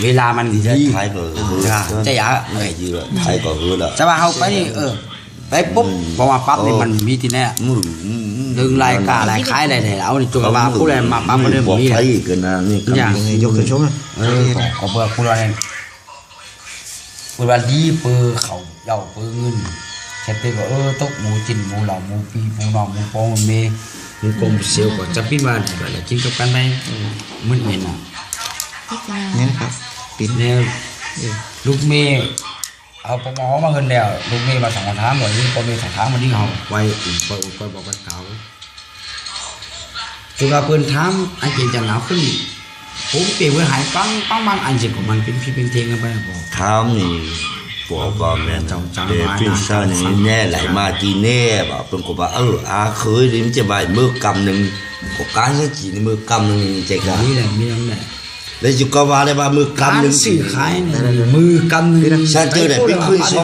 ເວລາມັນດີ ໄທກໍເຮີ ເອີ ໃຈອະ ໄທກໍເຮີລະ ແຕ່ວ່າເຮົາໄປນີ້ ເອີ ໄປປຸບ ອືມ ເພາະວ່າປັບນີ້ ເອີ ມັນມີທີ່ແນ່ ອືມ ເລື່ອງລາຍການລາຍຂາຍໄດ້ແທ້ ເອົານີ້ຈົງວ່າຜູ້ໃດມາປັບ ມັນເລີ່ມມີແລ້ວ ນີ້ກໍມີ ຍົກຂຶ້ນຊົງ ເອີ ກໍເພື່ອຜູ້ໃດ ເພິ່ນວ່າດີເປີເຂົ້າເຈົ້າເປີເງິນ ແຊບເຕີກໍ ເອີ ຕົກໝູຈິ້ນ ໝູເຫຼົ້າ ໝູປີ ໝູນ້ອງ ໝູພໍ່ໝູແມ່ ໝູກົງໝູເຊວ ກໍຈຳເປັນວ່າໄດ້ ກໍໄດ້ກິນກັບກັນໄປ ອືມ ມື້ອື່ນນະ ແມ່ນຄັບ ປິນ ແລ້ວ ເອີ ລູກເມ ເອົາປະໝໍມາເຮືອນແລ້ວ ລູກເມມາສັງມາຖາມວ່າ ນີ້ພໍ່ແມ່ສັງຖາມວ່ານີ້ ເຮົາໄວ້ ໄວ້ ໄວ້ບອກກັນເຂົາ ຈົນວ່າເພິ່ນຖາມ ອັນເປັນຈັ່ງໃດ ຄົນ ຜົມເປເພິ່ນໃຫ້ປັງ ປັງ ປັງ ອັນຊິຂອງມັນເປັນພິເປັນເທງກັນໄປບໍ ຖາມນີ້ ພວກກໍແມ່ນ ເຈົ້າ ເຈົ້າ ເປັນຊານີ້ແນ່ໄຫຼມາຕີແນ່ບໍ ເພິ່ນກໍວ່າ ເອີ ອາເຂີຍນີ້ມັນຈະໄວ້ມື້ກຳໜຶ່ງ ກໍການຊິກີນມື້ກຳໜຶ່ງ ຈັ່ງກະ ນີ້ແຫຼະ ມີນຳແຫຼະ ແລ້ວຢູ່ກໍວ່າໄດ້ວ່າມື້ກຳໜຶ່ງ ການຊື້ຂາຍນີ້ ມື້ກຳໜຶ່ງ ຊັ້ນເຈົ້າໄດ້ໄປຄືນ